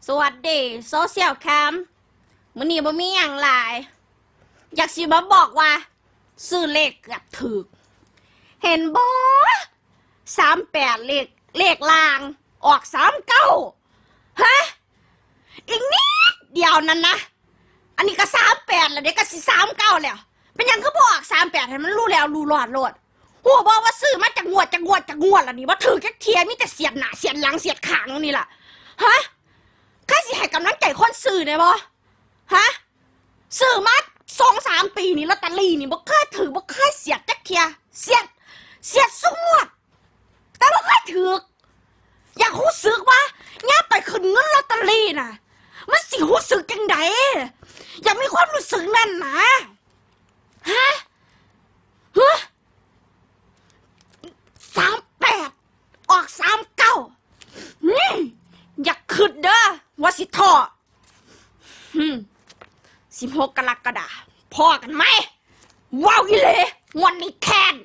ສະຫວັດດີໂຊຊຽວແຄມ ມື້ນີ້ບໍ່ມີຫຍັງຫຼາຍ ຢາກຊິມາບອກວ່າ ຊື້ເລກເກືອບຖືກ ເຫັນບໍ່? ສາມແປດ ເລກ ເລກລ່າງ ອອກ ສາມເກົ້າ ຮະ ອີກນິດດຽວນັ້ນນະ ອັນນີ້ກໍ ສາມແປດ ແລ້ວເດ້ ກໍຊິ ສາມເກົ້າ ແລ້ວ ເປັນຫຍັງຄືບໍ່ອອກ ສາມແປດ ໃຫ້ມັນຮູ້ແລ້ວຮູ້ລອດໂລດ? ຮູ້ບໍ່ວ່າຊື້ມາຈັກງວດ ຈັກງວດ ຈັກງວດແລ້ວນີ້ ບໍ່ຖືກຈັກເທື່ອ ມີແຕ່ສຽດໜ້າສຽດຫຼັງສຽດຂ້າງນີ້ລະ ຮະ ໃຜຊິໃຫ້ກຳລັງໃຈຄົນຊື້ແດ່ບໍ່? ຮະ ຊື້ມາສອງສາມປີນີ້ ລອດຕະລີນີ້ບໍ່ເຄີຍຖືກ ບໍ່ເຄີຍສຽດຈັກເທື່ອ ສຽດ ສຽດຊຸງວດ ແຕ່ບໍ່ເຄີຍຖືກ ຢາກຮູ້ສຶກວ່າ ຍາມໄປຂຶ້ນເງິນລອດຕະລີນະ ມັນຊິຮູ້ສຶກຈັ່ງໃດ? ຢາກມີຄວາມຮູ້ສຶກນັ້ນນະ ຮະ ຮະ ສາມແປດ ອອກ ສາມເກົ້າ ອືມ ຢ່າຄິດເດີວ່າຊິທໍ້ ອືມ ສິບຫົກ ກໍລະກະດາ ພໍ້ກັນໃໝ່ ເວົ້າອີ່ຫຼີ ງວດນີ້ແຄ້ນ.